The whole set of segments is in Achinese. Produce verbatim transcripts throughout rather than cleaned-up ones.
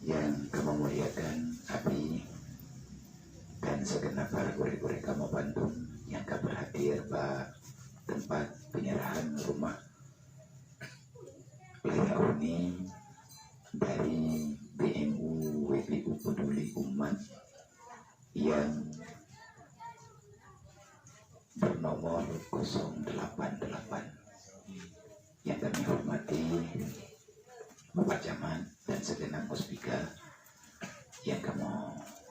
Nyang kamoe muliakan Abi dan segenap para gurée-gurée kamoe bandum nyang ka berhadir bak teumpat penyerahan rumah layak huni dari B M U W P U Peduli Umat yang bernomor kosong delapan delapan. Yang kami hormati Bapak Camat dan segenap Muspika, yang kami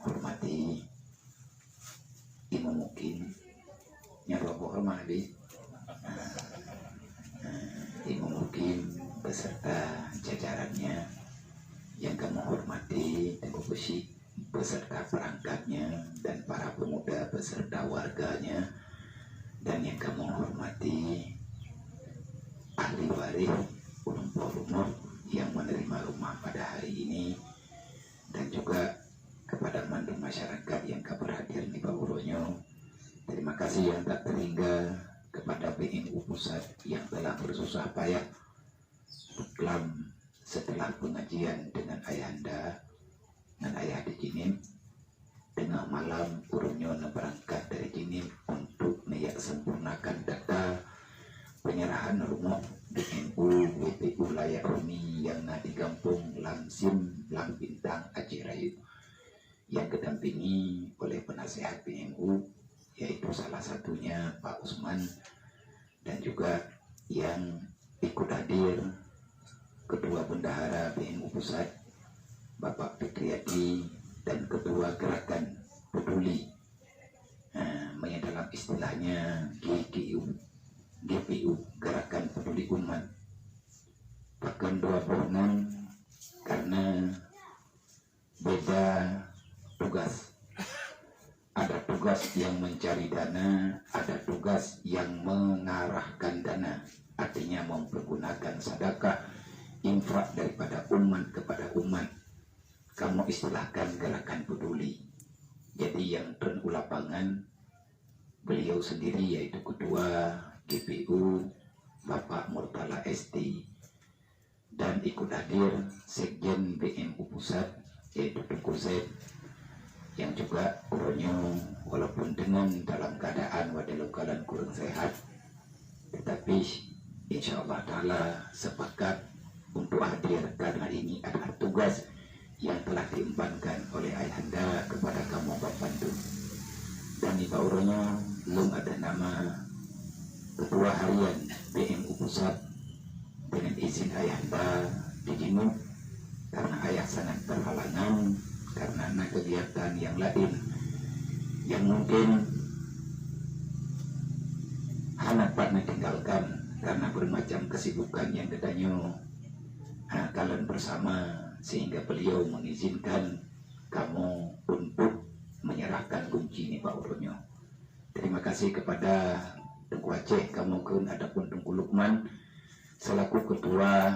hormati Imum Mukim, yang Bapak hormati, Imum Mukim beserta jajarannya, yang kami hormati Teungku Keuchik beserta perangkatnya dan para pemuda beserta warganya, dan yang kami hormati ahli waris ulôn po rumoh yang menerima rumah pada hari ini, dan juga kepada mandum masyarakat yang ka berhadir nibak uroe nyoe. Terima kasih yang tak terhingga kepada B M U Pusat yang telah bersusah payah lam setelah pengajian dengan ayahanda ngon ayah di Jeunieb. Teungoh malam uroe nyoe neubeurangkat dari Jeunieb untuk neujak sempurnakan data penyerahan rumoh B M U W P U layak huni nyang na di gampông Lam Sim, Lam Bintang, Aceh Rayeuk, yang geudampingi oleh penasihat B M U, yaitu salah satunya Pak Usman, dan juga yang ikut hadir Ketua Bendahara B M U Pusat, Bapak Fitriadi, dan Ketua Gerakan Peduli, eh, yang dalam istilahnya G K U, G P U, Gerakan Peduli Umat. Pakon dua boh nan? Karena beda tugas. Ada tugas yang mencari dana, ada tugas yang mengarahkan dana, artinya mempergunakan sedekah, infak daripada umat kepada umat. Kamoe istilahkan gerakan peduli. Jadi, yang treun u lapangan, beliau sendiri, yaitu Ketua G P U, Bapak Murtala S T. Dan ikut hadir Sekjen B M U Pusat, yaitu Teungku Zeb, yang juga uroe nyoe walaupun dengan dalam keadaan wadai lôn kalon kurang sehat, tetapi insya Allah Ta'ala sepakat untuk hadir karena ini adalah tugas yang telah diembankan oleh Ayahanda kepada kamoe bandum. Dan di bak uroe nyoe, lôn atas nama Ketua Harian B M U Pusat, dengan izin Ayahanda di Jeunieb, karena Ayah sangat berhalangan karena na kegiatan yang lain yang mungkin hana pat neutinggalkan karena bermacam kesibukan yang geutanyoe, ha, kalon bersama, sehingga beliau mengizinkan kamoe untuk menyerahkan kunci nibak uroe nyoe. Terima kasih kepada Teungku Aceh kamoe kheun ataupun Teungku Lukman selaku ketua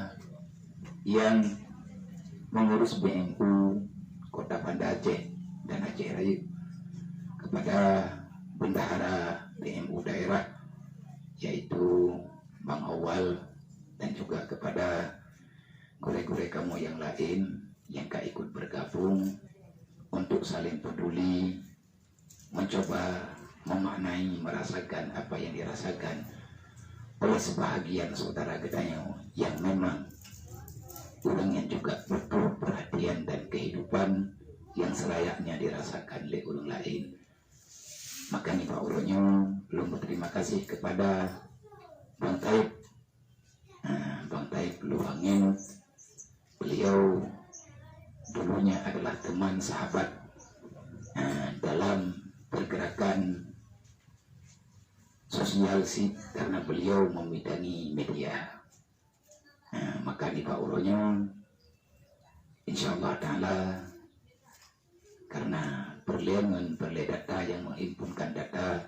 yang mengurus B M U Kota Banda Aceh dan Aceh Rayeuk, kepada bendahara B M U daerah, yaitu Bang Awal, dan juga kepada gurée-gurée kamoe yang lain yang ka ikut bergabung untuk saling peduli, mencoba memaknai, merasakan apa yang dirasakan oleh sebahagian saudara geutanyoe yang memang ureuëng yang juga butuh perhatian dan kehidupan yang selayaknya dirasakan lé ureuëng lain. Maka nibak uroe nyoe, lôn berterima kasih kepada Bang Taib. Ah, Bang Taib Luhangen, beliau dulunya adalah teman sahabat, ah, dalam pergerakan sosial sih, karena beliau membidangi media. Ah, maka nibak uroe nyoe, insya Allah Ta'ala, karena peureulée ngon peureulée data yang menghimpunkan data,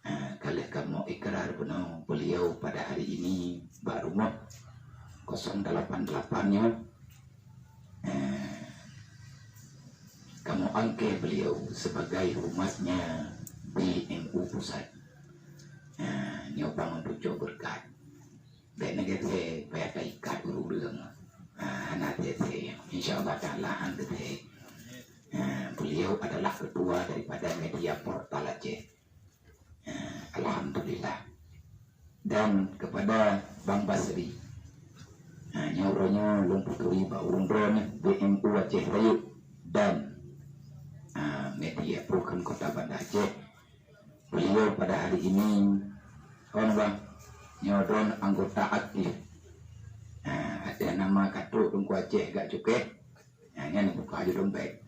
ah, ka lheueh kamoe ikrar bunoe beliau pada hari ini bak rumoh kosong delapan delapan nyoe, ah, kamoe angkée beliau sebagai humasnya B M U Pusat. Ah, nyoe bangon tujoh beureukat. Bék neugét lé payah taikat ureuëng-ureuëng. Ah, hana teuet lé. Insya Allah Ta'ala, han geuthèe. Eh, beliau adalah ketua daripada media portal Aceh. Eh, alhamdulillah. Dan kepada Bang Basri. Eh, nyoe uroe nyoe lôn peuturi bak ureueng droeneuh B M U Aceh Rayeuk dan, eh, media Program Kota Banda Aceh. Beliau pada hari ini, kon bang, nyoe droen anggota aktif. Nah, ada nama katrok Teungku Aceh gak cukeh. Nah, nyan buka aju dompet.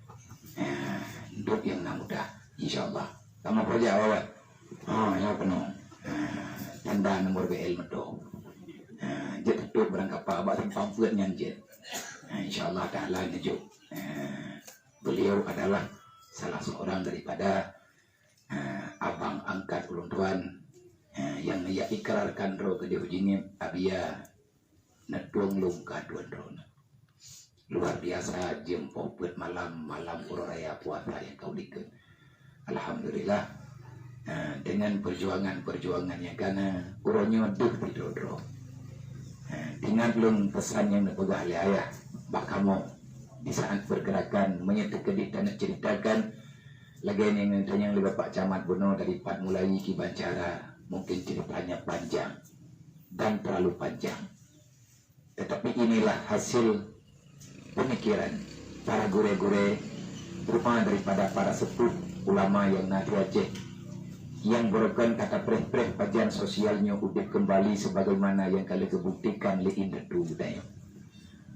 Nah, untuk yang na muda, insya Allah. Kamu kerja awal. Oh, ya penuh. Nah, tanda nomor B L meudong. Nah, jeuet tutup barang kapa bak simpang peuet nyan jeuet. Nah, insya Allah Ta'ala nyejuk. Nah, beliau adalah salah seorang daripada eh, abang angkat ulôn tuan, eh, nyang neujak ikrarkan droe keudeh ujeungieb, Abia, neutueng lôn keu atuan droeneuh. Luar biasa, jeuem poh peuet malam, malam uroe raya puasa nyang ka u likot. Alhamdulillah, eh, dengan perjuangan-perjuangan nyang ka na, uroe nyoe deuh sidroe-droe. Eh, ingat lôn peusan nyang neupeugah lé ayah bak kamoe di saat pergerakan, meunyoe teukeudi taneuceritakan, lagèe nyang geutanyong lé Bapak Camat bunoe dari pat mulai kiban cara, mungkin ceritanya panjang dan terlalu panjang. Tetapi inilah hasil pemikiran para gurèe-gurèe, teuma daripada para sepuh ulama nyang na di Aceh, nyang beureukan kata preh-preh pajan sosial nyoe udép keumbali sebagaimana nyang ka lheueh geubuktikan lé indatu geutanyoe.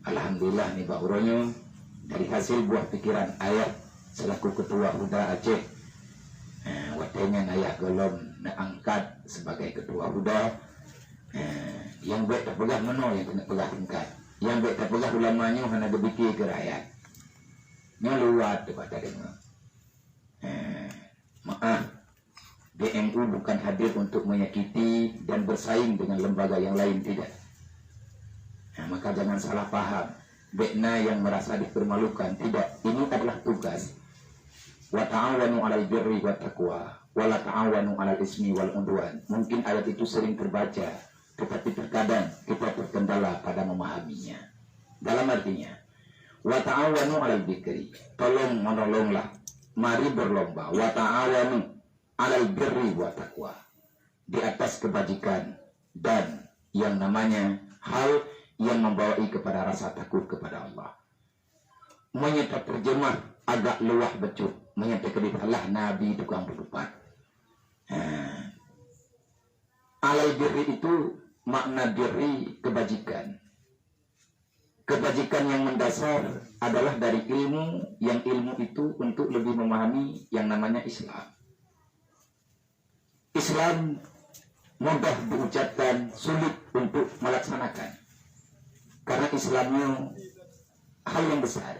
Alhamdulillah, nibak uroe nyoe, dari hasil buah pikiran ayah selaku ketua HUDA Aceh, eh, watèe nyan ayah gohlom neuangkat sebagai ketua HUDA, eh, nyang bèk tapeugah meunoe nyang keuneuk peugah tingkat. Nyang bèk tapeugah ulama nyoe hana geupike keu rakyat. Nyoe luwat teubak tadeungoe. Eh, maaf, B M U bukan hadir untuk menyakiti dan bersaing dengan lembaga yang lain, tidak. Nah, maka jangan salah paham. Bèk na nyang merasa dipermalukan, tidak. Ini adalah tugas. Wa ta'awanu 'alal birri wat taqwa, wa la ta'awanu 'alal ismi wal 'udwan. Mungkin ayat itu sering terbaca, tetapi terkadang kita terkendala pada memahaminya. Dalam artinya, wa ta'awanu 'alal birri, tolong menolonglah, mari berlomba, wa ta'awanu 'alal birri wa taqwa, di atas kebajikan dan yang namanya hal yang membawai kepada rasa takut kepada Allah. Meunyoe taterjemah agak luwah bacut, meunyoe teukeudi salah nabi tukang peutupat. Ha. Alal birri itu makna birri kebajikan. Kebajikan yang mendasar adalah dari ilmu, yang ilmu itu untuk lebih memahami yang namanya Islam. Islam mudah diucapkan, sulit untuk melaksanakan. Karena Islamnya hal yang besar.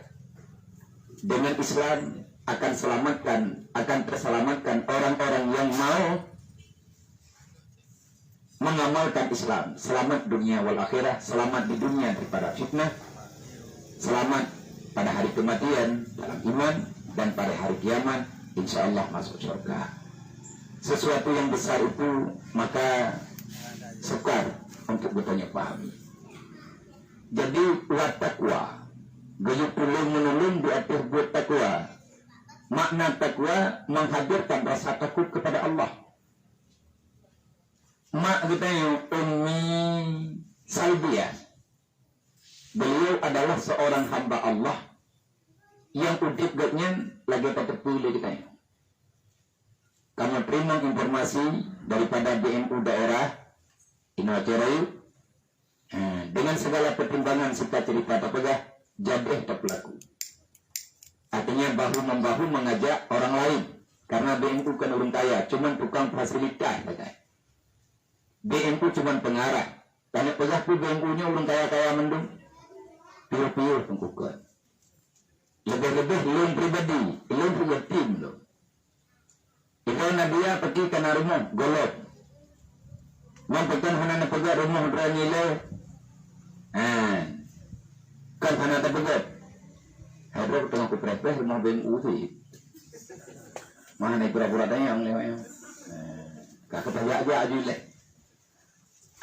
Dengan Islam akan selamatkan, akan terselamatkan orang-orang yang mau mengamalkan Islam, selamat dunia wal akhirah, selamat di dunia daripada fitnah, selamat pada hari kematian dalam iman, dan pada hari kiamat, insya Allah masuk surga. Sesuatu yang besar itu maka sukar untuk geutanyoe pahami. Jadi, wat takwa, geuyue tulông-meunulông di ateueh buet takwa. Makna takwa menghadirkan rasa takut kepada Allah. Mak geutanyoe Ummi Salbiah. Beliau adalah seorang hamba Allah yang udép gobnyan lagèe tateupeue lé geutanyoe. Kamoe teurimong informasi daripada B M U daerah inoe Aceh Rayeuk, eh, dengan segala pertimbangan singkat cerita tapeugah, jadeh tapeulaku. Artinya bahu-membahu mengajak orang lain. Karena B M U kan ureueng kaya, cuman tukang fasilitas sagai. B M U cuman pengarah. Tanyoe peugah peue B M U nyoe ureueng kaya-kaya mandum. Piôh-piôh teungku kon. Leubeh-leubeh lôn pribadi, lôn peugah tim lôn. Iban Nadia peuki kana rumoh, gohlom. Ngon pakon hana neupeugah rumoh droe nilai. Ha. Kan hana tapeugah. Hai droe teungoh kupreh-preh rumoh B M U cit. Mana pura-pura tanyong lé. Ha. Ka keutajak-jak aju lé.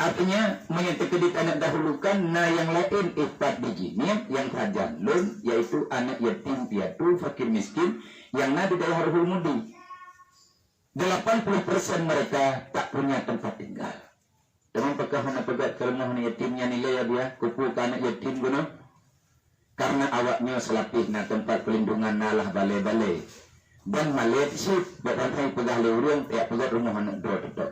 Artinya, meunyoe teukeudit aneuk dahulukan, na nyang laén ipat di jih nyang sajan lôn, yaitu aneuk yatim piatu, fakir miskin, nyang na di daerah Ruhul Mudi. Delapan puluh persen mereka tak punya tempat tinggal. Teuma pakon hana peugét keu rumoh aneuk yatim nyan ilée, ya, Buya? Keupeue keu aneuk yatim keunoe? Karena awaknyoe seulapih na teumpat peulindungan, na lah balée-balée. Dan malée cit, bék bantai peugah lé ureuëng, tajak peugét rumoh aneuk droe teutap.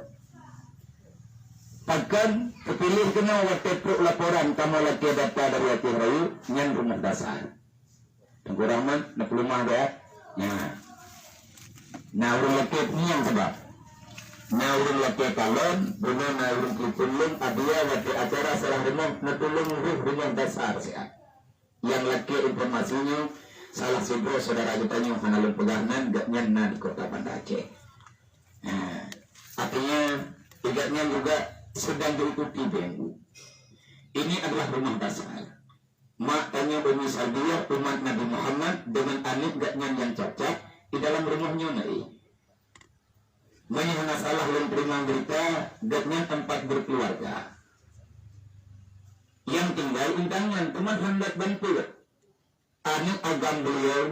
Pakon teupiléh keunoe watée trok laporan kamoe lakée data dari Aceh Rayeuk, nyan rumoh dasar. Teungku Rahman, na peuleumah dah, ya? Nya. Na ureuëng lakée peuniang sabab. Na ureuëng lakée kalon, bunoe na ureuëng telepon lôn, Abiya, watée acara seurah rumoh, neutulông rôh rumoh dasar siat. Nyang lakée informasi nyoe, salah sidroe syedara geutanyoe, hana lôn peugah nan, gobnyan na di Kota Banda Aceh. Nah, artinya, gobnyan juga sedang diikuti B M U. Ini adalah rumah dasar. Mak tanyoe Ummi Sa'diyah, umat Nabi Muhammad, deungon aneuk gobnyan nyang cacat di dalam rumoh nyoe na, eh. Meunyoe hana salah lôn teurimong beurita, gobnyan empat berkeluarga. Nyang tinggai intan nyan, teuma hana bantuan. Aneuk agam beliau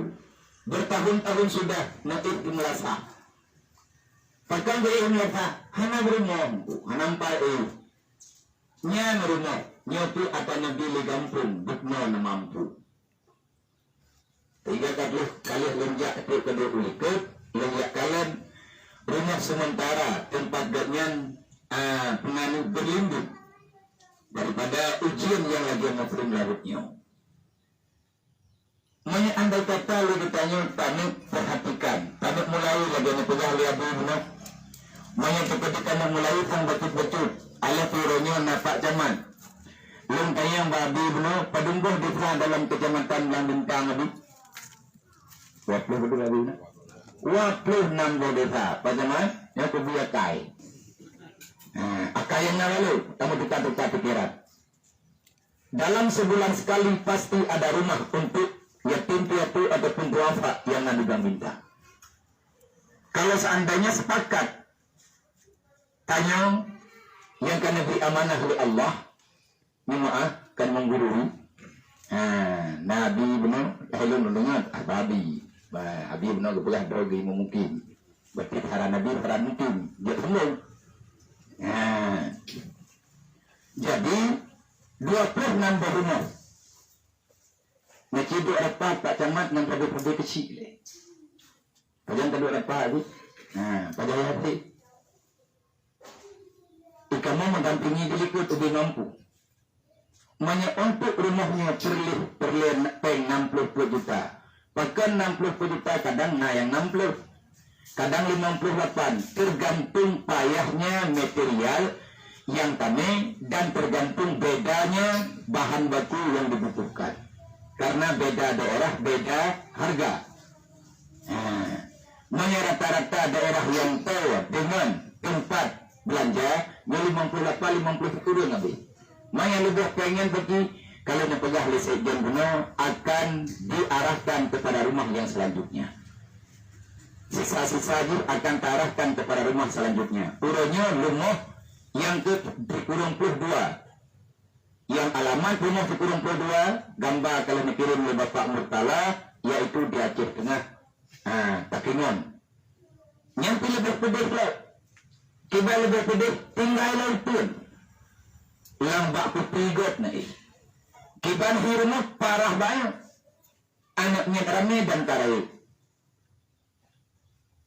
bertahun-tahun sudah na éh di meulasah. Pakon geuéh meulasah, hana beurumoh, hana empat éh. Nyan rumoh, nyoe pih ata neubi lé gampông, buknoe neumampu. Tiga ka dua kali lôn jak trok keudua u likot, lôn jak kalon rumoh sementara teumpat gobnyan, a, peunganeuk berlindung daripada ujeuen nyang lagée musim laôt nyoe. Meunyoe andai kata lé geutanyoe taneuk perhatikan, taneuk mulai lagée neupeugah lé Abi bunoe. Meunyoe teukeudi taneuk mulai sang bacut-bacut, alah uroe nyoe na Pak Camat. Lôn tanyong bak Abi bunoe, padum boh desa dalam keucamatan Blang Bintang, Abi? Dua puluh betul, Abi, na? Dua puluh enam boh desa, Pak Camat, nyang keubiet akai. Ha, akai nyang na lalu, kamu tukar-tukar pikiran. Dalam sebulan sekali pasti ada rumah untuk yatim piatu ataupun duafa yang na di Blang Bintang. Kalau seandainya sepakat, tanyong nyang ka neubri amanah lé Allah, nyoe meu'ah kan menggurui. Ha, Nabi bunoe, eh, lôn deungoe, ah, Abi. Ba, Abi bunoe geupeugah droe geuh mungkin. Berarti hara Nabi, hara mungkin. Jeuet sambông. Ha. Jadi, dua puluh enam boh rumoh. Neuciduk rapat Pak Camat ngon padé-padé keuchik lé. Pajan ka duek rapat, Abi? Ha, pajan lagée. Kamoe meudampingi di likot ubé mampu. Meunyoe untuk rumoh nyoe peureulée peureulée péng enam puluh peuet juta. Pakon enam puluh peuet juta, kadang na nyang enam puluh. Kadang limong puluh lapan, tergantung payahnya material yang tamé dan tergantung bedanya bahan baku yang dibutuhkan. Karena beda daerah, beda harga. Ha. Meunyoe rata-rata daerah nyang toe deungon teumpat beulanja, nyoe limong puluh lapan, limong puluh sikureueng habéh. Meunyoe leubeh péng nyan bagi, kalau neupeugah lé Sekjen bunoe, akan diarahkan kepada rumah yang selanjutnya. Sisa-sisa jih akan taarahkan kepada rumah selanjutnya. Uroe nyoe rumoh nyang keu sikureueng ploh dua. Nyang alamat rumoh sikureueng ploh dua, gamba ka lheueh neukirém lé Bapak Murtala, yaitu di Aceh Teungoh, ha, Takengon. Nyan pih leubeh peudeh lom. Kiban leubeh peudeh, tinggai lom pun. Lam bak kupi göt na éh. Kiban hi rumoh parah bayeue. Aneuk miet ramé dan ka rayeuk.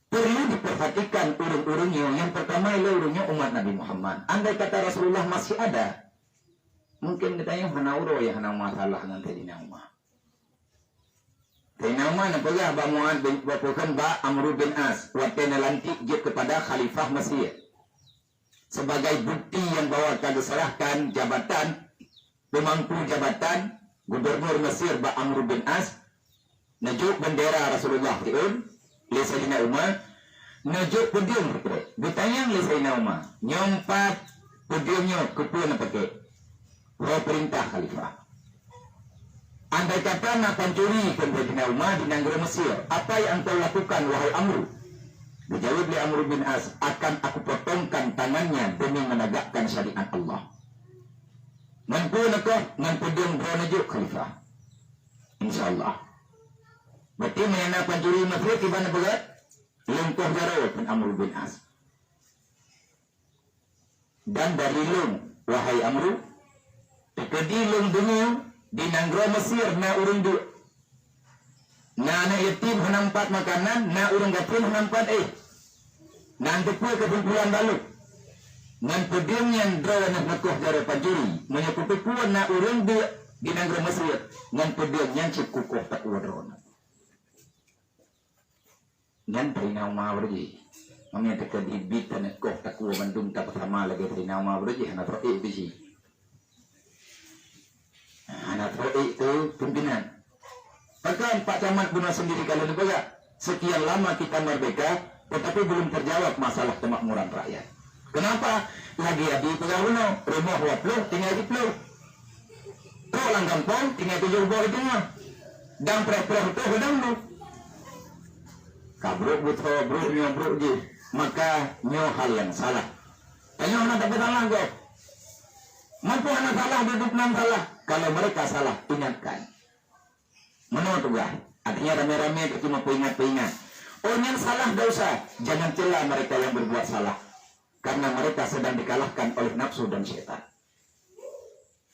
Perlu diperhatikan ureuëng-ureuëng nyoe. Nyang pertama ialah ureuëng nyoe umat Nabi Muhammad. Andai kata Rasulullah masih ada, mungkin geutanyoe hana uroe nyang hana masalah ngon Saidina Umar. Saidina Umar neupeugah bak Mu'ad bin, bak, bukan, bak Amru bin As, watée neulantik jeuet keupada Khalifah Mesir. Sebagai bukti nyang bahwa ka geuserahkan jabatan, peumangku jabatan gubernur Mesir bak Amr bin As, neujok bendera Rasulullah siôn lé Saidina Umar, neujok podium sikrek. Geutanyong lé Saidina Umar, "Nyoe pat podium nyoe keupeue neupaké?" "Ho peurintah khalifah." "Andai kata na pancuri," kheun Saidina Umar, "di nanggroe Mesir, apa yang engkau lakukan, wahai Amr?" Geujaweueb lé Amr bin As, "Akan aku potongkan tangannya demi menegakkan syariat Allah." Ngon peue neukoh? Ngon peudeueng droeneuh jok khalifah. Insya Allah. Berarti meunyo na pancuri Mesir kiban peugah, lôn koh jaroe, kheun Amr bin As. Dan dari lôn, wahai Amru, teukeudi lôn deungoe di nanggroe Mesir na ureuëng duek. Na aneuëk yatim hana meupat makanan, na ureuëng gasien hana meupat éh. Nyan teupeue keusimpulan bak lôn. Ngon peudeueng nyan droeneuh neukoh jaroe pancuri, meunyoe kuteupue na ureuëng duek di nanggroe Mesir, ngon peudeueng nyan cit kukoh takue droeneuh. Nyan Saidina Umar beureuji. Meunyoe teukeudi biet taneukoh takue mandum tapeusama lagée Saidina Umar beureuji, hana trok ék bisi. Hana trok ék keu pimpinan. Pakon Pak Camat bunoe sendiri kalau dipeugah, sekian lama kita merdeka, tetapi belum terjawab masalah kemakmuran rakyat. Kenapa? Lagi Abi peugah bunoe, rumoh dua ploh, tinggai siplôh. Trok lam gampông, tinggai tujoh boh di teungoh. Dan preh-preh reutoh lam lu. Ka brok beutôi, brok nyoe, brok jih. Maka nyoe hal nyang salah. Tanyoe hana tapeusalah gob. Mampu hana salah, duduk nan salah. Kalau mereka salah, ingatkan. Meunoe tugaih. Artinya ramé-ramé teucuma peuingat-peuingat. Oh, nyang salah dosa, jangan cela mereka yang berbuat salah. Karena mereka sedang dikalahkan oleh nafsu dan syaitan.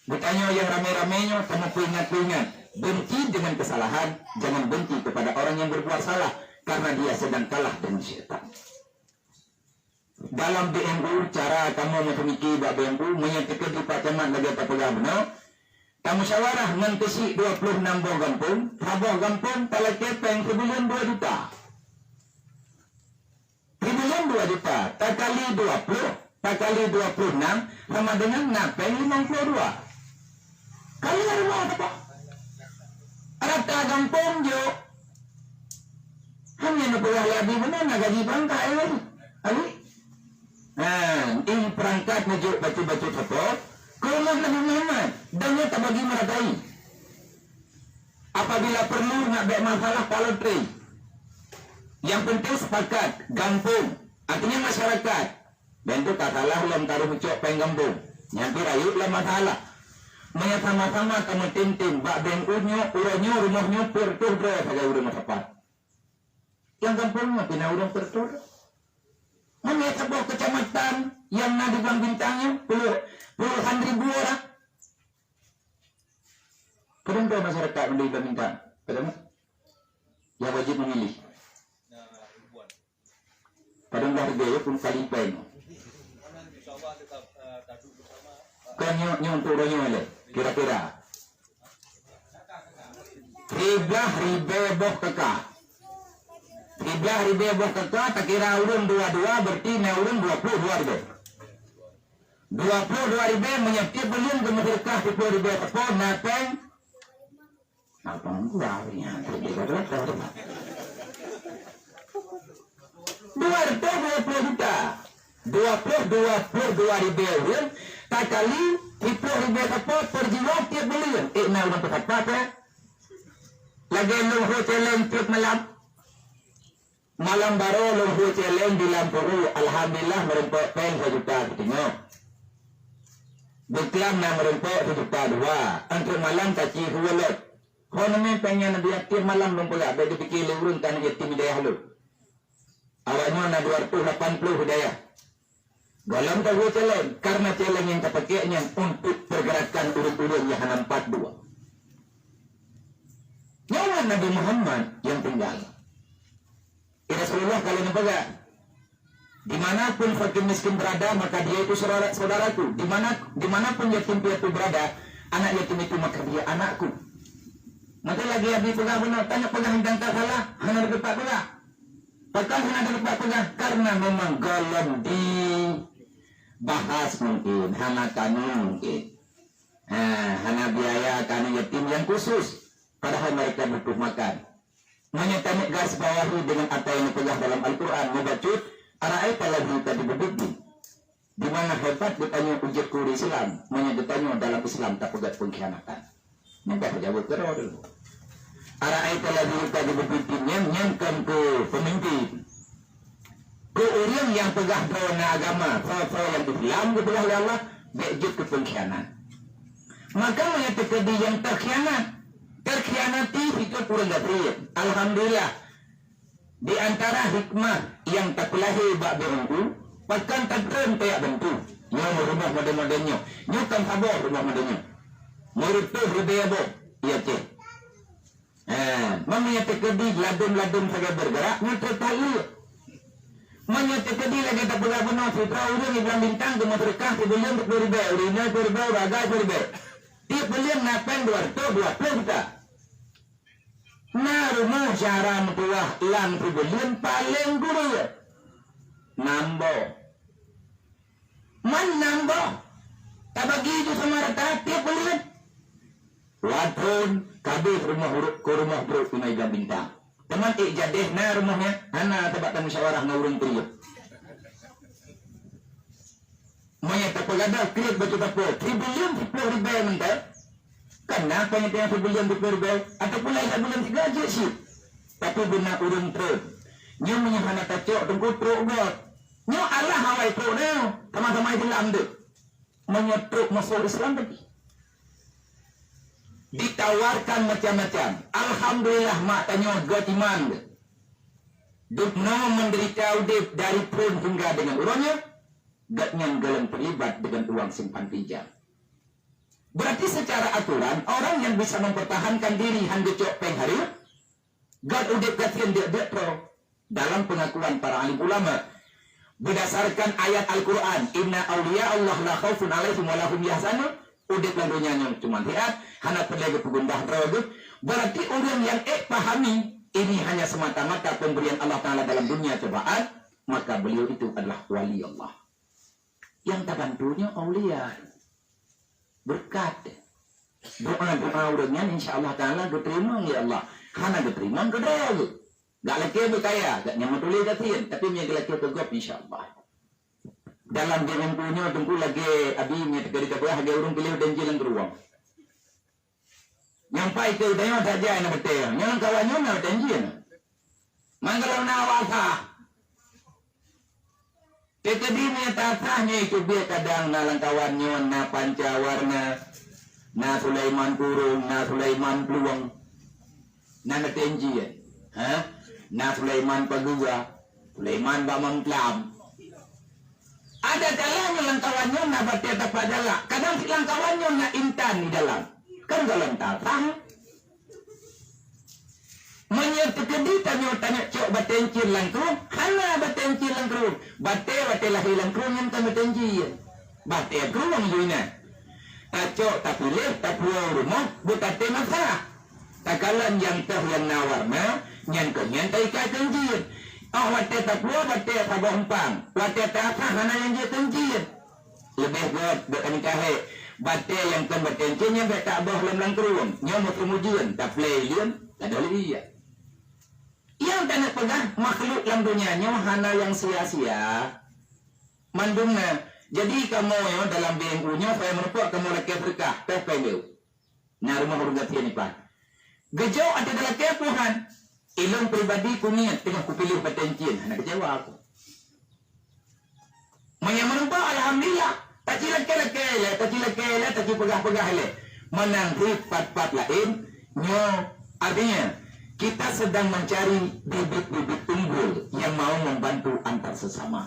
Geutanyoe nyang ramé-ramé nyoe tamupeuingat-peuingat, benci dengan kesalahan, jangan benci kepada orang yang berbuat salah, karena dia sedang kalah dengan syaitan. Dalam B M U, cara kamoe meupeumiké bak B M U, meunyoe teukeudi Pak Camat lagée tapeugah bunoe, tamusyawarah ngon keuchik dua ploh nam boh gampông, saboh gampông talakée péng sibuleuen dua juta. Sibuleuen dua juta, takali dua ploh, takali dua ploh nam, sama dengan na péng limong ploh dua. Kali rumoh teuka. Rata gampông jok. Hanya neupeugah lé Abi bunoe na gaji perangkat, eh, Abi. Ha, ih perangkat neujok bacut-bacut sapo, keu umat Nabi Muhammad, dan nyoe tabagi meuratai. Apabila perlu, nak bék masalah, ka lôn tré. Nyang penting sepakat, gampông, artinya masyarakat. Dan tu ka salah lom taroh meucok péng gampông. Nyan pih rayeuk lom masalah. Meunyoe sama-sama tameutem-tem bak B M U nyoe, uroe nyoe rumoh nyoe peuet reutôh droe sagai ureuëng meusapat. Nyang gampông nyoe pih na ureuëng peuet reutôh droe. Meunyoe saboh keucamatan nyang na di Blang Bintang nyoe, puluh, puluhan ribu orang. Padahai masyarakat mandum Blang Bintang, padahai nyang wajib memilih. Padahai dah harga ya pun kali pen. Kan nyoe, nyoe untuk uroe nyoe lé, kira-kira. Siblah ribée boh keuka. Siblah ribée boh keuka, takira ureuëng dua dua, berarti na ureuëng dua ploh dua ribée. Dua ploh dua ribée, meunyoe tieb buleuen geumeuseudekah siploh ribée sapo, na péng. Apa gua ni? Dua reutôh dua ploh juta. Dua ploh, dua ploh dua ribée ureuëng, takali siploh ribée sapo per jiwa tieb buleuen. Eh, na ureuëng peusapat, eh? Lagée lôn ho challenge tieb malam. Malam baroe lôn ho challenge di Lampuru, alhamdulillah, meureumpok péng sajuta siteungoh. Beuklam na meureumpok sajuta dua. Enteuk malam taci ho lôt. Ho neumé péng nyan neubiak tieb malam lôn peugah, bék geupike lé ureuëng ka aneuëk yatim hidayah lôn. Awaknyoe na dua reutôh lapan ploh hidayah. Gohlom tahu challenge, karena challenge nyang tapakée nyan untuk pergerakan ureuëng-ureuëng nyang hana meupat dua. Nyawa Nabi Muhammad nyang tinggal. Eh, Rasulullah kalau neupeugah, "Di mana pun fakir miskin berada, maka dia itu saudara, saudaraku. Di mana, di mana pun yatim piatu berada, anak yatim itu, maka dia anakku." Maka lagi Abi peugah bunoe, tanyoe peugah dan tak salah, hana deupat peugah. Pakon hana deupat peugah? Karena memang gohlom dibahas mungkin, hana kanu mungkin. Ha, hana biaya kanu yatim yang khusus, padahal mereka butuh makan. Meunyoe taneuk garis bawahi dengan apa yang dipeugah dalam Al-Quran, mubacut, "Ara'aita alladzi yukadzdzibu biddin." Di mana hebat geutanyoe ujeut keu Islam, meunyoe geutanyoe dalam Islam tapeugét pengkhianatan. Nyang ka peujaweueb keudroe dulu. "Ara'aita alladzi yukadzdzibu biddin," nyan, nyan kon keu pemimpin. Nyang peugah droe na agama, soe-soe nyang Islam geupeugah lé Allah, bék jeuet keu peungkhianat. Maka meunyoe teukeudi nyang teukhianat, teukhianati sigoe ureuëng gasien. Alhamdulillah, di antara hikmah nyang tapeulahé bak B N U, pakon tatreun tajak bantu. Nyoe rumoh model-model nyoe. Nyoe kan saboh rumoh model nyoe. Meureutoh leubeh boh, iya ceh. Ha, meunyoe teukeudi ladôm-ladôm sagai bergerak, nyoe treuk that lé. Meunyoe teukeudi lagée tapeugah bunoe, sidroe ureuëng Ibrahim Bintang geumeuseudeukah sibuleuen siplôh ribée, ureuëng inong siplôh ribée, ureuëng agam siplôh ribée. Tieb buleuen na péng dua reutôh dua plôh juta. Na rumoh syedara meutuwah lam sibuleuen paleng gurée. Nam boh. Man nam boh. Tabagi ju sama rata tieb buleuen. Watron kabeh rumoh ureuëng keu rumoh brôk Ibrahim Bintang. Teuma ék jadeh na rumoh nyan, hana tabak tamusyawarah ngon ureuëng peuriyeuk. Meunyoe tapeugadôh kriet bacut tapeue, sibuleuen siplôh ribée mantong. Kan na peue nyang sibuleuen siplôh ribée, ataupun laén sibuleuen sigaji cit. Tapi beuna ureuëng treun. Nyoe meunyoe hana tacok teungku trok göt. Nyoe Allah awai trok nyoe, sama-sama Islam deuh. Meunyoe trok masuk Islam tadi. Ditawarkan macam-macam. Alhamdulillah mak tanyoe göt iman deuh. Dubnoe menderita udeb dari phon hingga dengan uroe nyoe, gobnyan golom terlibat dengan uang simpan pinjam. Berarti secara aturan, orang yang bisa mempertahankan diri han geucok péng hareuem, göt udeb gasien deuk-deuk troe. Dalam pengakuan para alim ulama, berdasarkan ayat Al-Quran, "Inna awliya Allah la khaufun alaihim wa lahum yahzanun," udeb lam donya nyoe cuma siat, hana peureulée geupeugundah droe geuh. Berarti ureuëng nyang ék pahami ini hanya semata-mata pemberian Allah Taala dalam dunia cobaan, maka beliau itu adalah wali Allah. Nyang tabantu nyoe aulia. Beureukat. Doa-doa ureuëng nyan insya Allah Taala geuteurimong lé Allah. Hana geuteurimong keudroe geuh. Gak lakée beukaya, gak nyang meutuléh gasien, tapi meunyoe geulakée keu gob insya Allah. Dalam B N U nyoe teungku lagée abi meunyoe teuka di tapeugah lagée ureuëng piléh dan jilang keu ruwang. Nyang pai keu tanyoe that jai na batée, nyang kawan nyoe na batée jih na. Manggalong na awak sah. Teukeudi meunyoe tasah nyoe itu biet kadang na lam kawan nyoe na Panca Warna, na Sulaiman Kurung, na Sulaiman Plueng, na batée jih. Ha? Na Sulaiman Pageua, Sulaiman Bak Mamtlam. Ada jalan nyoe lam kawan nyoe na batée tapak jalak. Kadang si lam kawan nyoe na intan di dalam. Kan golom tasah. Meunyoe teukeudi tanyoe tanyok cok batée cit lam krueng, hana batée cit lam krueng. Batée, batée lahé lam krueng nyan kan batée cit. Batée krueng jih nyan. Tacok, tapiléh, tapuwoe rumoh, beutaté masalah. Takalon nyang toh nyang na warna, nyan keuh nyan taikai keu cit. Óh watée tapuwoe batée saboh umpang, watée tasah hana nyang jeuet keu cit. Leubeh gét bèk tamita hék. Batée nyang kon batée encén nyan bèk taboh lom lam krueng. Nyoe musim ujeuen, taplé lôn, tadoh lé ie. Nyang taneuk peugah, makhluk lam donya nyoe hana nyang sia-sia. Mandum na. Jadi kamoe nyoe dalam B N U nyoe, saya meureumpok kamoe lakée seudeukah, teuh péng lé. Na rumoh ureuëng gasien ipat. Geujok ateueh lakée Tuhan. Ilôn pribadi kuniet teungoh kupiléh batée encén, hana keucewa aku. Meunyoe meureumpok, alhamdulillah. Taci lakée-lakée lé, taci lakée lé, taci peugah-peugah lé. Meunan cit pat-pat laén, nyoe artinya kita sedang mencari bibit-bibit unggul yang mau membantu antar sesama.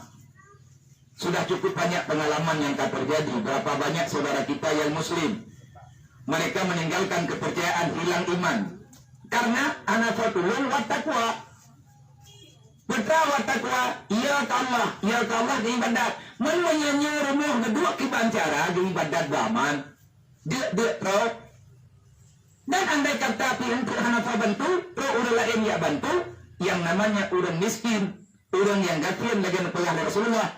Sudah cukup banyak pengalaman yang ka terjadi. Berapa banyak saudara kita yang muslim, mereka meninggalkan kepercayaan, hilang iman. Karena hana soe tulông, wat takwa. Peue treuk wat takwa, ya keu Allah, ya keu Allah geuibadat. Meunyoe nyoe rumoh geuduek kiban cara geuibadat beuaman, deuk-deuk trok. Dan andai kata pih eunteuk hana soe bantu, trok ureuëng laén jak bantu, yang namanya ureuëng miskin, ureuëng nyang gasien lagée neupeugah lé Rasulullah,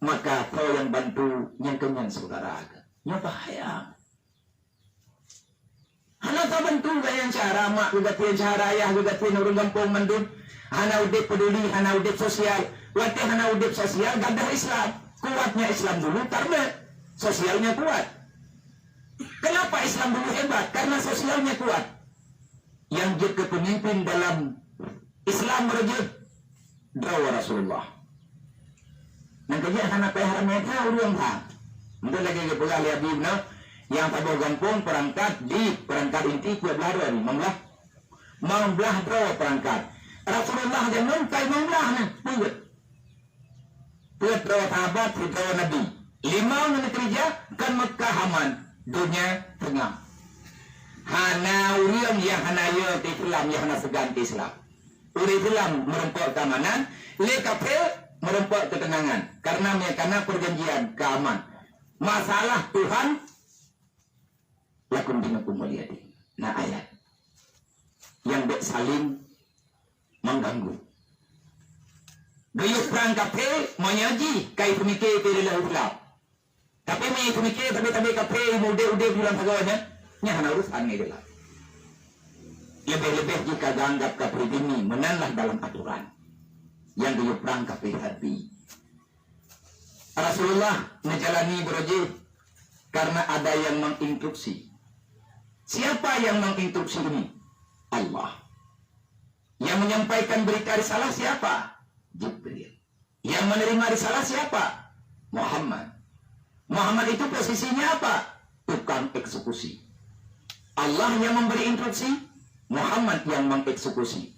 maka soe nyang bantu nyang keu nyan syedara geuh. Nyoe bahaya. Hana tabantu geuh nyang syedara mak, geuh gasien syedara ayah, geuh gasien ureuëng gampông mandum. Hana udeb peduli, hana udeb sosial. Watée hana udeb sosial, gadôh Islam. Kuatnya Islam dulu karena sosialnya kuat. Kenapa Islam dulu hebat? Karena sosialnya kuat. Nyang jeuet keu peumimpin dalam Islam meureujeut droe Rasulullah. Nyang keujeuet hana payah ramé that ureuëng that. Untuk lagée geupeugah lé Abi Ibnu, nyang saboh gampông peurangkat di peurangkat inti peuet blaih droe, limong blaih. Limong blaih droe peurangkat. Rasulullah jameun ka limong blaih nyan, peuet. Peuet droe sahabat, sidroe Nabi. Limong ngon keureuja kon Meukah aman, donya teungoh. Hana ureuëng nyang hana yo keu Islam, nyang hana seugan keu Islam. Ureuëng Islam meurumpok keamanan, lé kafé meurumpok keuteunangan. Karena meunyo kana peurjanjian keu aman. Masalah Tuhan, lakum dinukum waliya din. Na ayat nyang bék saling mengganggu. Geuyue prang kafé meunyo jih ka ipeumiké keu lé Islam. Tapi meunyo ipeumiké sabe-sabe kafé udeb-udeb di lam sagoe nyan, nyan hana urusan ngon Islam. Leubeh-leubeh jika geuanggap ka pribumi, meunanlah dalam aturan. Nyang geuyue prang kafé hati. Rasulullah menjalani beureuji karena ada yang menginstruksi. Siapa yang menginstruksi ini? Allah. Yang menyampaikan berita risalah siapa? Jibril. Yang menerima risalah siapa? Muhammad. Muhammad itu posisinya apa? Tukang eksekusi. Allah yang memberi instruksi, Muhammad yang mengeksekusi.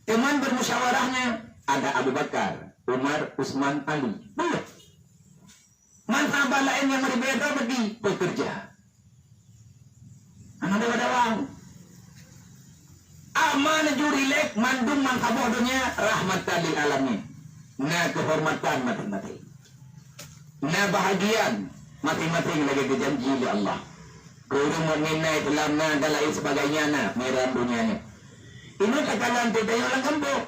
Teman bermusyawarahnya ada Abu Bakar, Umar, Utsman, Ali. Belum. Man sahabat laén nyang meuribée droe bagi pekerja. Hana dawa-dawa. Aman ju rilek mandum man saboh donya rahmatan lil alamin. Na keuhormatan maséng-maséng. Na bahagian maséng-maséng lagée geujanji lé Allah. Keu ureuëng mukmin na Islam na dan lain sebagainya na meram donya nyoe. Inoe takalon teuh tanyoe lam gampông.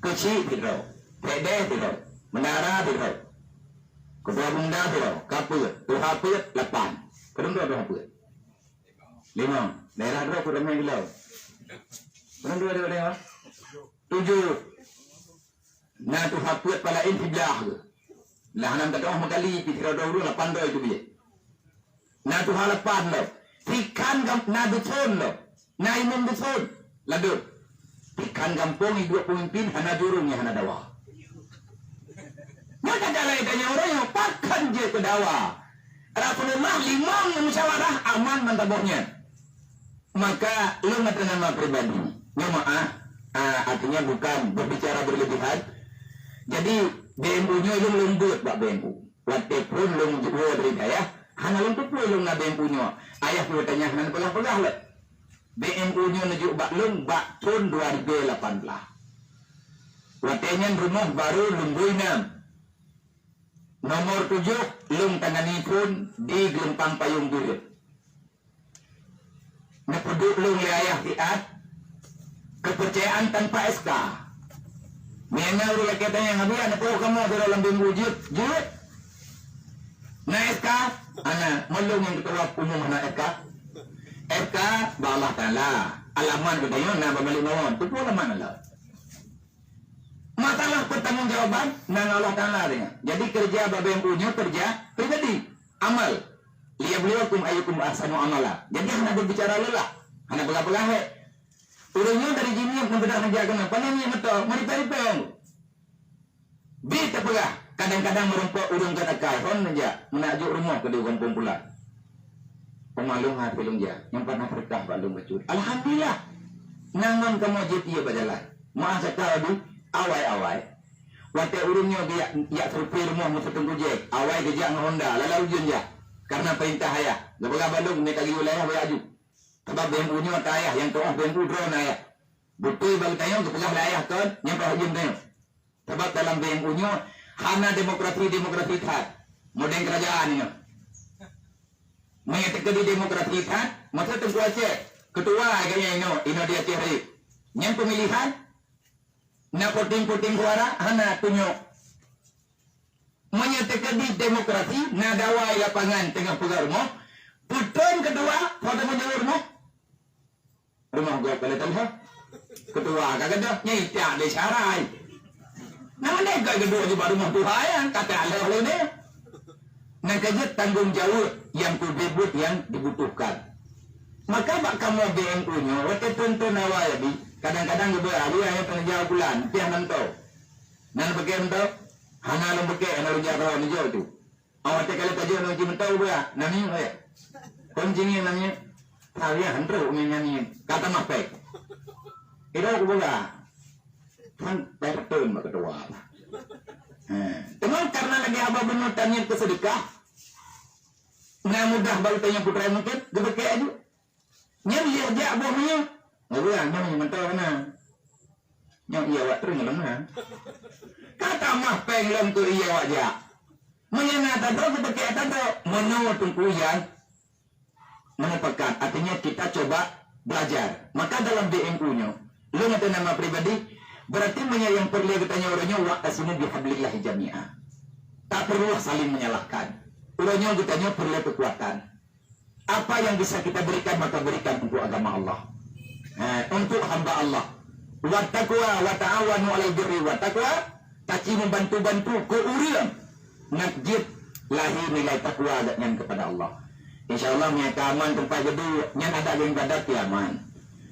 Keuchik sidroe, pedeh sidroe, meunara sidroe. Ketua bunda sidroe, kapeuet, tuha peuet, lapan. Keudroe tuha peuet. Lima. Daerah droe peuet ramé geulau. Keudroe dua daerah. Tujoh. Na tuha peuet palaén siblah ke. Lah nam teudoh meukali pi sidroe dua ureuëng lapan droe itu biet. Na tuha lapan lom. Tikhan gam-, na duson lom. Na imum duson. Ladôm. Tikhan gampông iduek peumimpin hana jurông nyang hana dawa. Nyan kata laén tanyoe ureuëng pakon jeuet keu dawa. Rasulullah limong nyang musyawarah aman mantong boh nyan. Maka lôn atas nama pribadi. Nyoe maah, ah, artinya bukan berbicara berlebihan. Jadi B M U nyoe lôn lôn buet bak B M U. Watée phon lôn jiwoe dari dayah, hana lôn teupeue lôn na B M U nyoe. Ayah pih watée nyan hana peugah-peugah lé. B M U nyoe neujok bak lôn bak thon dua ribu lapan belas. Watée nyan rumoh barô lôn bui nam. Nomor tujoh lôn tangani phon di Geulumpang Payong Bireuen. Neupeuduek lôn lé ayah siat, kepercayaan tanpa S K. Meunyoe ureuëng lakée tanyong, "Abi, hana peue kamoe sidroe lam B M U jeuet?" "Jeuet." "Na S K?" "Hana." "Meulôn nyang ketua umum hana S K?" "S K bak Allah Taala. Alamat geutanyoe na bak Malik Mawon." "Teupeue alamat Allah?" Masalah pertanggungjawaban na ngon Allah Taala deungon. Jadi keureuja bak B M U nyoe keureuja pribadi, amal. "Liyabluwakum ayyukum ahsanu amala." Jadi hana berbicara lelah, hana peugah-peugah hé. Ureuëng nyoe dari jinoe meubeudah neujak keunoe, pane mie meuto, meuripée-ripée. Bi teupeugah, kadang-kadang meurumpok ureuëng keu takai, hon neujak, meunak jok rumoh keudeh gampông pulan. Peumalong hase lôn jak, nyang pat na seudeukah bak lôn bacut. Alhamdulillah. Nang ngon kamoe jeuet ié bak jalan. Meuah cakap di awai-awai. Watée ureuëng nyoe geujak, jak survei rumoh meuseutengku jeh, awai geujak ngon honda, lala ujeuen jak. Karena peurintah ayah, geupeugah bak lôn, "Meunyoe ka geuyue layah, baya aju." Sabab B M U nyoe ata ayah, nyang tuoh B M U droe na ayah. Beutôi bak geutanyoe geupeugah lé ayah kon, nyang ka ujeuen tanyoe. Sabab dalam B M U nyoe hana demokrasi-demokrasi that. Modern kerajaan nyoe. Meunyoe teukeudi demokrasi that, masa Teungku Aceh, ketua agaknya inoe, inoe di Aceh Rayeuk. Nyang pemilihan, na voting-voting suara, hana tunyok. Meunyoe teukeudi demokrasi, na dawa i lapangan teungoh peugah rumoh, peuton ketua, pada meunyoe rumoh. Rumoh gob ka lheueh teulheueh. Ketua ka gadôh, nyan itiak lé syarai. Nah, mandai gob keudua jubah rumoh tuha nyan, kata lheueh lé nyoe. Nyang ka jeuet tanggông jaweueb nyang keu buet-buet nyang dibutuhkan. Maka bak kamoe B M U nyoe, watée thon-thon awai abi, kadang-kadang geubeuet awai nyang teungeujaweueb bulan, piah mantong. Nan beukem tau. Hana lôn beukée, hana lôn jak droe neujok tu. Awak teuka lé tajok nang jimeutau beurah, namiet ya. Kon jingieng namiet. Tariah han trok ngieng namiet. Ka tamah péng. Idok beurah. Kan péng reutôn bak keudua. Ha. Teuma karena lagée haba bunoe taniet keu seudeukah, na mudah bak geutanyoe putra mungken, geubeukée aju. Nyan lheueh jak boh minyeuk. Nyoe nyoe mantong na. Nyoe iya awak treun lom na. Ka tamah péng lom keu iya awak jak. Meunyoe na tadok, geubeukée tadok. Meunoe Teungku Yan meuneupakat, artinya kita coba belajar. Maka dalam B M U nyoe, lôn ateueh nama pribadi, berarti meunyoe nyang peureulée geutanyoe uroe nyoe, wa'tasimu bihablillahi jami'a. Tak perlulah saling menyalahkan. Uroe nyoe geutanyoe peureulée keukuatan. Apa yang bisa kita berikan, maka berikan untuk agama Allah. Ha, untuk hamba Allah. Wattaqwa wa ta'awanu 'alal birri wat taqwa. Taci membantu-bantu ke ureueng nak jeuet lahé nilai takwa gobnyan kepada Allah. Insya Allah, meunyo ka aman teumpat geuduek, nyan adat ibadat pih aman.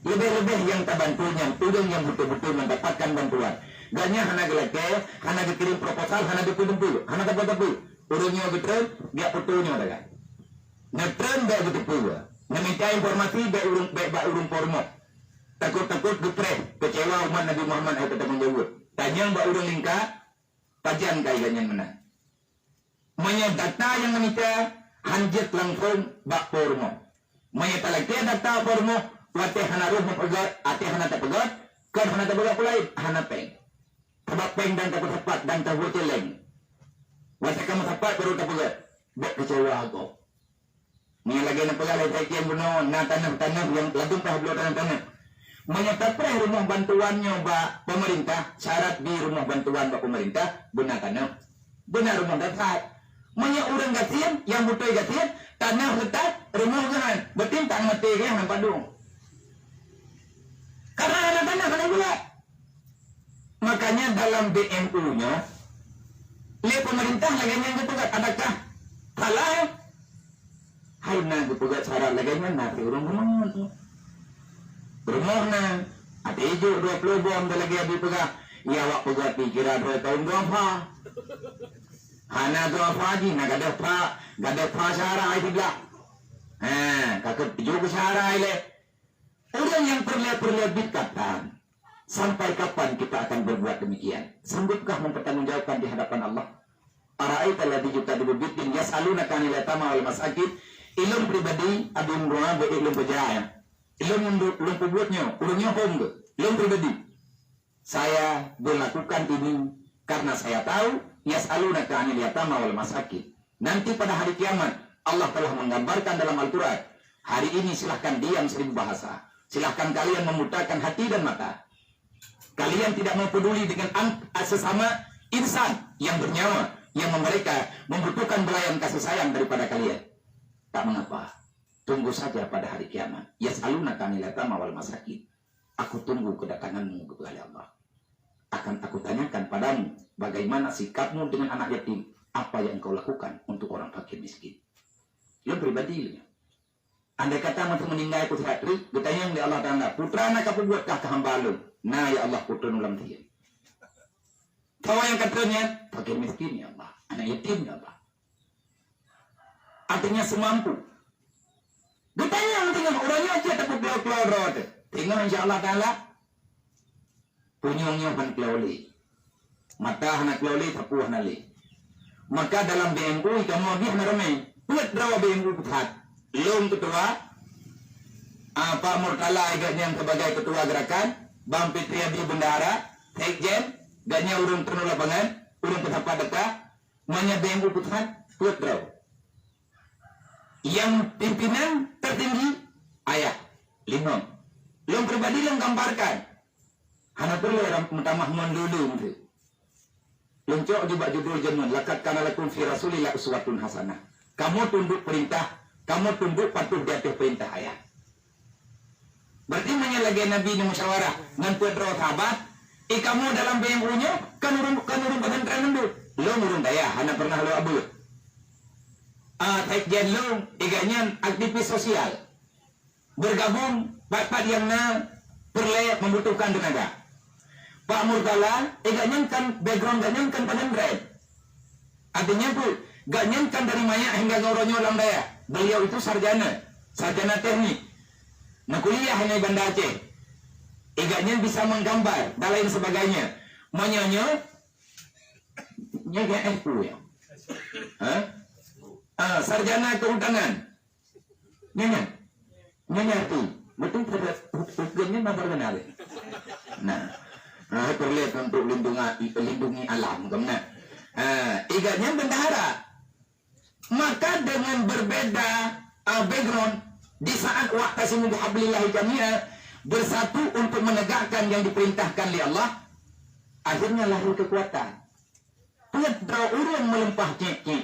Leubeh-leubeh nyang tabantu nyan ureueng nyang beutôi-beutôi mendapatkan bantuan. Gobnyan hana geulakée, hana geukirém proposal, hana geupeu-geupeu, hana teupeu-teupeu. Ureueng nyoe geutreun, geujak foto nyoe dagai. Neutreun bék geuteupeue. Neumita informasi bék ureueng, bék bak ureueng po rumoh. Takot-takot geupreh, keucewa umat Nabi Muhammad hai teutamong jaweueb. Tanyong bak ureueng lingka, pajan ka iga nyan meunan. Meunyoe data nyang neumita, han jeuet langsong bak po rumoh. Meunyoe talakée data po rumoh, watée hana roh meupeugét, até hana tapeugét, kon hana tapeugét peulaén, hana péng. Sabab péng dan tapeusapat dan tahué céléng. Watée ka meusapat baru tapeugét, bék keucewa gob. Meunyoe lagée na peugah lé Syekh Kiem bunoe, na tanoh-tanoh nyang ladum paih bloe tanoh-tanoh. Meunyoe tapreh rumoh bantuan nyoe bak peumeurintah, syarat di rumoh bantuan bak peumeurintah, beuna tanoh. Beuna rumoh dasar. Meunyoe ureueng gasien, nyang beutôi gasien, tanoh reutap, rumoh geuhan, beuting tak maté geuh nampak dong. Karena hana tanoh, hana bulat. Makanya dalam B M U nyoe, lé peumeurintah lagée nyan geupeugah, adakah salah? Hai na geupeugah syarat lagée nyan, na ureueng rumoh. Rumoh na, até ijok dua ploh bom dah lagée Abi peugah, ya awak peugah dikira dua tahun dua pha. Hana dua pha jih, na gadoh pha, gadoh pha syara ai siblah. Ha, ka keu tujoh keu syara ai lé. Ureueng nyang peureulée-peureulée bit katan. Sampai kapan kita akan berbuat demikian? Sanggupkah mempertanggungjawabkan di hadapan Allah? Ara'aita alladzi yukadzibu biddin, yas'alunaka 'anil yatama wal masakin. Ilôn pribadi, Abi Imran, beu ilôn peujaya. Ilôn nyoe lôn peubuet nyoe, ureueng nyoe hom geuh. Ilôn pribadi. Saya berlakukan ini karena saya tahu, yas'alunaka 'anil yatama wal masakin. Nanti pada hari kiamat, Allah telah menggambarkan dalam Al-Quran, hari ini silahkan diam seribu bahasa. Silahkan kalian membutakan hati dan mata. Kalian tidak mau peduli dengan an- sesama insan yang bernyawa, yang mereka membutuhkan belayan kasih sayang daripada kalian. Tak mengapa. Tunggu saja pada hari kiamat. Yas'alunaka 'anil yatama wal masakin. Aku tunggu kedatanganmu, geupeugah lé Allah. Akan aku tanyakan padamu, bagaimana sikapmu dengan anak yatim? Apa yang engkau lakukan untuk orang fakir miskin? Lôn pribadi lôn nyoe. Andai kata masa meuninggai putra teuh, geutanyong lé Allah Taala, "Putra na ka peubuet kah keu hamba lôn?" "Na, ya Allah, putra lôn lam tieb." Sawa nyang ka treun nyan, fakir miskin, ya Allah. Anak yatim, ya Allah. Artinya semampu. Geutanyong teungoh, uroe nyoe cit tapeuklô-klô droe teuh. Teungoh insya Allah Taala, punyueng nyoe hana klô lé. Mata hana klô lé, sapeue hana lé. Maka dalam B M U kamoe bih hana ramé. Peuet droe B M U pusat. Lôn ketua, ah, Pak Murtala gobnyan sebagai ketua gerakan, Bang Fitri Abi bendahara, sekjen, gobnyan ureueng treun lapangan, ureueng peusapat data, meunyoe B M U pusat, peuet droe. Nyang pimpinan tertinggi, ayah, limong. Lôn pribadi lôn gambarkan. Hana peureulée ram-, meutamah ngon lôn lôn teuh. Lôn cok jubak judul jameun, "Laqad kana lakum fi Rasulillah uswatun hasanah." Kamoe tunduk peurintah, kamoe tunduk patuh di ateueh peurintah ayah. Berarti meunyoe lagée Nabi neumusyawarah ngon peuet droe sahabat, eh, kamoe dalam B M U nyoe kan ureueng, kan ureueng pesantren mandum. Lôn ureueng dayah, hana pernah lôn abeuet. Ah, sekjen lôn, eh, gobnyan aktivis sosial. Bergabung pat-pat nyang na peureulée membutuhkan teunaga. Pak Murtala, eh, gobnyan kan background gobnyan kan pesantren. Artinya peue? Gobnyan kan dari manyak hingga ngon uroe nyoe lam dayah. Beliau itu sarjana, sarjana teknik. Neukuliah di Banda Aceh. Eh, gobnyan bisa menggambar dan lain sebagainya. Meunyoe nyoe, nyoe S U ya? Hah? Ah, sarjana kehutanan. Nyan, nyan. Nyan, nyan tu. Betul, pada hukumnya memang benar. Nah, ah, perlu untuk lindungi, lindungi alam, kan? Nah, ah, eh, gobnyan bendahara. Maka dengan berbeda, ah, background, di saat wa'tasimu bihablillahi jami'a, bersatu untuk menegakkan yang diperintahkan oleh Allah, akhirnya lahir kekuatan. Peuet droe ureuëng meuleumpah cék-cék.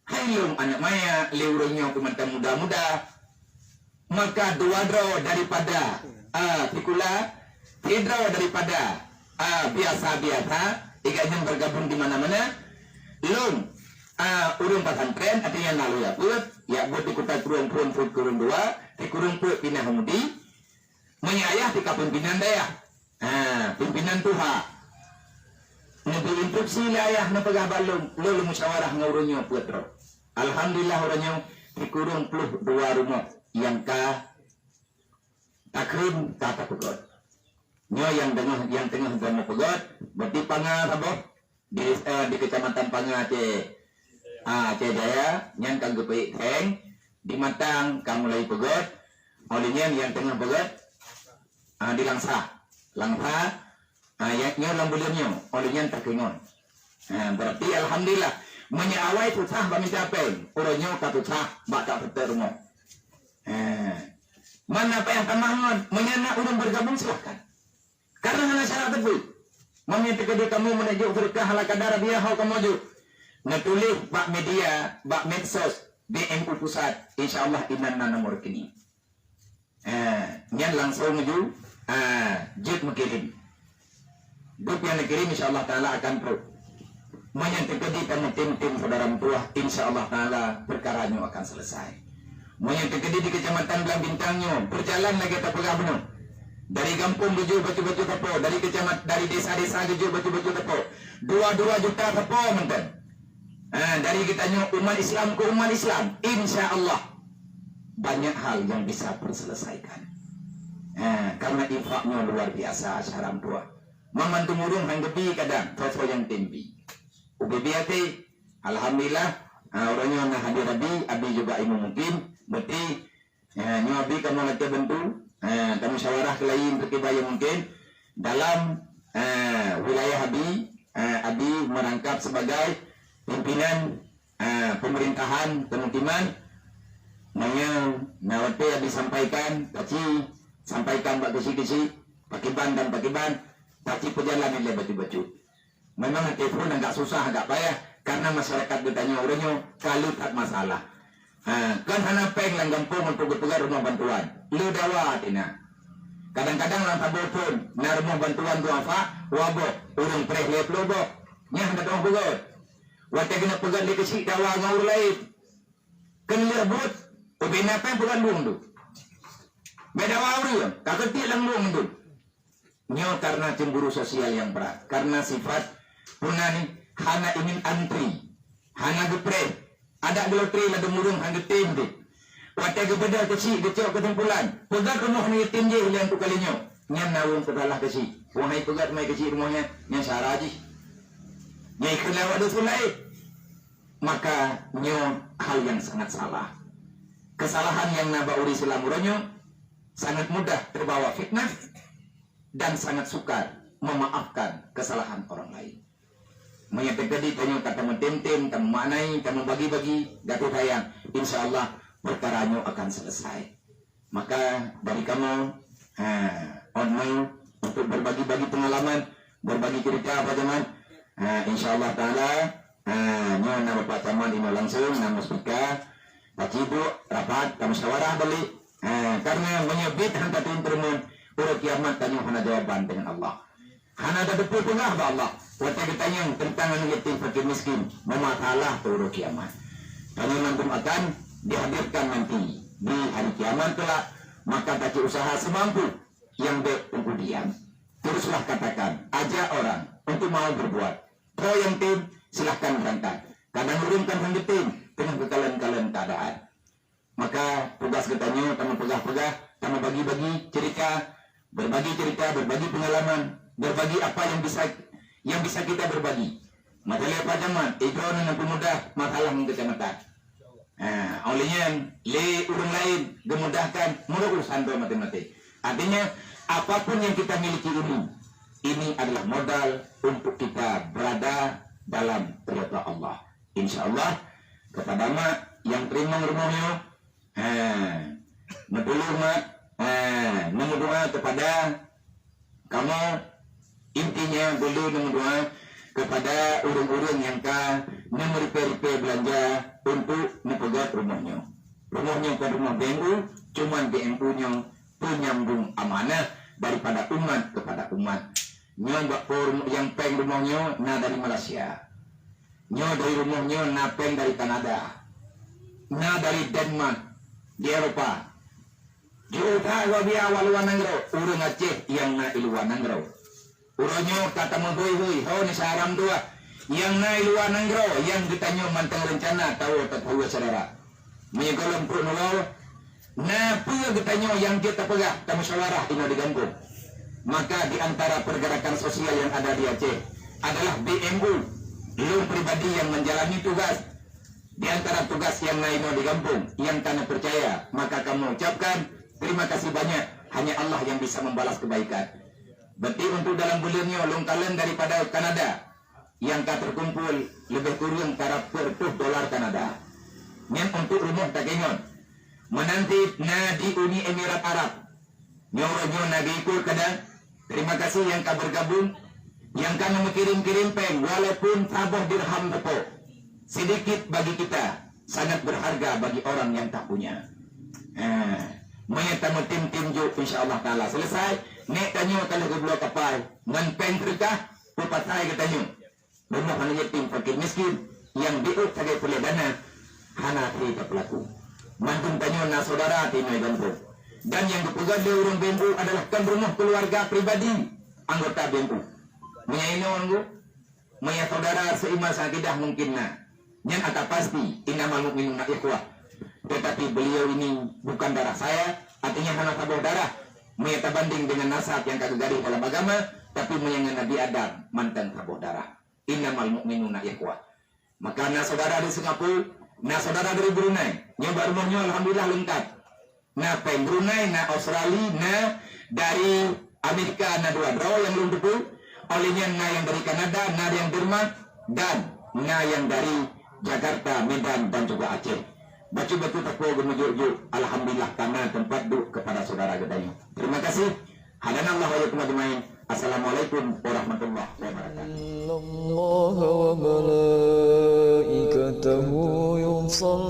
Hai lôn aneuk manyak, lé ureuëng nyoe keu mantong muda-muda. Maka dua droe daripada, ah, sikula, sidroe daripada, ah, biasa-biasa, eh, gobnyan bergabung di mana-mana. Lôn, ah, ureuëng pesantren, artinya na lôn jak peuet, jak buet di Kuta Krueng, Krueng peuet, Krueng dua, di Krueng peuet pinah u Mudi. Meunyoe ayah teuka pimpinan dayah. Ha, pimpinan tuha. Neubri instruksi lé ayah neupeugah bak lôn, lôn musyawarah ngon ureuëng nyoe peuet droe. Alhamdulillah, ureuëng nyoe sikureueng ploh dua rumoh nyang ka takheun ka tapeugöt. Nyoe nyang teungoh, nyang teungoh droe meupeugöt, berarti Panga saboh, di, eh, di Kecamatan Panga, Aceh, ah, Aceh Jaya, nyan ka geupeuék seng, di Matang ka mulai peugöt, oh lheueh nyan nyang teungoh peugöt, ah, di Langsa. Langsa, ah, ya, nyoe lam buleuen nyoe, oh lheueh nyan takeungon. Ah, berarti alhamdulillah, meunyoe awai susah bak mita péng, uroe nyoe ka susah bak tapeuteuet rumoh. Ah, mana payah tamah ngon, meunyoe na ureuëng bergabung, silahkan. Karena hana syarat teupeu. Meunyoe teukeudi kamoe meuneuk jok seudeukah ala kadar biaya ho kamoe jok. Neutuléh bak media, bak medsos, B M U Pusat, insya Allah inan na nomor rekening. Eh, nyan langsung ju, ah, jeuet meukirim. Grup nyang neukirim insya Allah Taala akan trok. Meunyoe teukeudi tameutem-tem saudara meutuah, insya Allah Taala peukara nyoe akan selesai. Meunyoe teukeudi di Kecamatan Blang Bintang nyoe, berjalan lagée tapeugah bunoe. Dari gampông geujok bacut-bacut sapo, dari kecamatan, dari desa-desa geujok bacut-bacut sapo. Dua-dua juta sapo mantong. Ha, dari geutanyoe umat Islam keu umat Islam, insya Allah banyak hal yang bisa terselesaikan. Ha, karena infak nyoe luar biasa, saudara meutuah. Mamandum ureuëng han geubi kadang, soe-soe nyang tem bi. Ubé-bé até, alhamdulillah, ha, uroe nyoe na hadir abi, abi juga ilmu mungkin, berarti, ha, nyoe abi kamoe lakée bantu, ha, kamoe musyawarah keu laén peukiban nyang mungkin dalam, ha, wilayah abi, ha, abi merangkap sebagai pimpinan, ha, pemerintahan pemukiman. Meunyoe na watée abi sampaikan, kaci sampaikan bak keuchik-keuchik, pakiban dan pakiban, kaci peujalan ilée bacut-bacut. Memang telepon agak susah, agak payah, karena masyarakat geutanyoe uroe nyoe ka le that masalah. Ha, kan hana péng lam gampông untuk geupeugöt rumoh bantuan. Le dawa tina. Kadang-kadang lam saboh phon na rumoh bantuan duafa, dua boh, ureuëng preh lhée ploh boh. Nyan hana teupeugöt. Watée keuneuk peugöt lé keuchik dawa ngon ureuëng laén. Keuneuk buet, ubé na péng peugöt lueng tu. Beda dawa ureuëng, ka keutik lam lueng tu. Nyoe karena cemburu sosial nyang brat, karena sifat puna ni hana ingin antri, hana geupreh, adak geulotri ladom ureuëng han geutem deh. Watée geubeudôh keuchik geucok keusimpulan, peugöt rumoh ni yatim jih lé untuk kali nyoe. Nyan na ureuëng peusalah keuchik. Wahai peugöt mai keuchik rumoh nyan, nyan syara jih. Nyan ikheun lewat dusun laén. Maka nyoe hal yang sangat salah. Kesalahan yang na bak ureuëng Islam uroe nyoe sangat mudah terbawa fitnah dan sangat sukar memaafkan kesalahan orang lain. Meunyoe teukeudi tanyoe ka tameutem-tem, tameumaknai, tameubagi-bagi, gata sayang, insya Allah peukara nyoe akan selesai. Maka dari kamoe, ha, on mai untuk berbagi-bagi pengalaman, berbagi cerita Pak Jamal. Ha, insya Allah Taala, ha, nyoe na Bapak Camat inoe langsung, na Muspika, taciduk rapat, tamusyawarah balik. Ha, karena meunyoe biet han tatem teurimong, uroe kiamat tanyoe hana jawaban dengan Allah. Hana tateupeue peugah bak Allah watée geutanyong teuntang aneuk yatim fakir miskin, meumasalah keu uroe kiamat. Tanyoe mandum akan dihadirkan nanti di hari kiamat kelak, maka taci usaha semampu nyang bék teungku diam. Teruslah katakan, ajak orang untuk mau berbuat. Droe nyang tem, Silahkan berangkat. Kadang ureuëng kan hana geutem, teungoh geukalon-kalon keuadaan. Maka tugas geutanyoe tameupeugah-peugah, tamubagi-bagi cerita, berbagi cerita, berbagi pengalaman, berbagi apa yang bisa yang bisa kita berbagi. Masalah apa zaman, itu nan peumudah masalah ngon kacamata. Ha, oleh nyan, lé ureuëng lain geumudahkan meunurot urusan droe maté-maté. Artinya, apapun yang kita miliki ini, ini adalah modal untuk kita berada dalam ridha Allah. Insya Allah, kepada mak yang teurimong rumoh nyoe, ha, neutulông mak, ha, neumeudoa kepada kamoe, intinya beuleue neumeudoa kepada ureuëng-ureuëng nyang ka neumeuripée-ripée beulanja untuk neupeugét rumoh nyoe. Rumoh nyoe kon rumoh B M U, cuman B M U nyoe penyambung amanah daripada umat kepada umat. Nyoe bak po rumoh nyang péng rumoh nyoe na dari Malaysia. Nyoe dari rumoh nyoe na péng dari Kanada. Na dari Denmark, di Eropa. Jiôh that gob ia awak luwa nanggroe, ureuëng Aceh nyang na i luwa nanggroe. Uroe nyoe ka tameubui-bui, ho ni saram dua. Nyang na i luwa nanggroe, nyang geutanyoe mantong reuncana tawoe tapeue syedara. Meunyoe gohlom peuet nyoe, na peue geutanyoe nyang jeuet tapeugah, tamusyawarah inoe di gampông. Maka di antara pergerakan sosial yang ada di Aceh adalah B M U. Lôn pribadi yang menjalani tugas. Di antara tugas nyang na inoe di gampông, nyang ka neupeucaya, maka kamoe ucapkan terima kasih banyak. Hanya Allah yang bisa membalas kebaikan. Berarti untuk dalam buleuen nyoe lôn kalon daripada Kanada, nyang ka teukumpul leubeh kureueng karab peuet reutôh dolar Kanada. Nyan untuk rumoh takeungon. Meunan cit na di Uni Emirat Arab. Nyoe uroe nyoe na geuikot kadang. Terima kasih nyang ka bergabung, nyang ka neumeukirim-kirim péng walaupun saboh dirham teupok. Sedikit bagi kita, sangat berharga bagi orang yang tak punya. Ha, meunyoe tameutim-tim jok, insya Allah Taala selesai. Nek tanyoe ka lheueh geubloe kapai ngon péng seudeukah, peupasai geutanyoe. Rumoh aneuk yatim, fakir miskin, nyang jiôh sagai peureulèe dana, hana trép tapeulaku. Mandum tanyoe na syedara tinoe gampông. Dan nyang geupeugah lé ureueng B M U adalah kon rumoh keuluwarga pribadi anggota B M U. Meunyoe inoe, meunyoe syedara seuiman seuakidah mungkin na. Nyan ata pasti, innamal mu'minuna ikhwah. Tetapi beliau ini bukan darah saya, artinya hana saboh darah. Meunyoe tabanding dengan nasab nyang ka geugaréh dalam agama, tapi meunyoe ngon Nabi Adam mantong saboh darah. Innamal mu'minuna ikhwah. Maka na syedara dari Singapura, na syedara dari Brunei. Nyoe bak rumoh nyoe alhamdulillah leungkap. Na péng Brunei, na Australia, na dari Amerika, na dua droe nyang lôn teupeue. Oleh nyan na nyang dari Kanada, na nyang Denmark, dan na nyang dari Jakarta, Medan, dan juga Aceh. Bacut-bacut tapeue geumeujok-jok, alhamdulillah, ka na teumpat duek keupada syedara geutanyoe. Terima kasih. Hadanallahu wa iyyakum ajmain. Assalamualaikum warahmatullahi wabarakatuh. إن الله وملائكته يصلون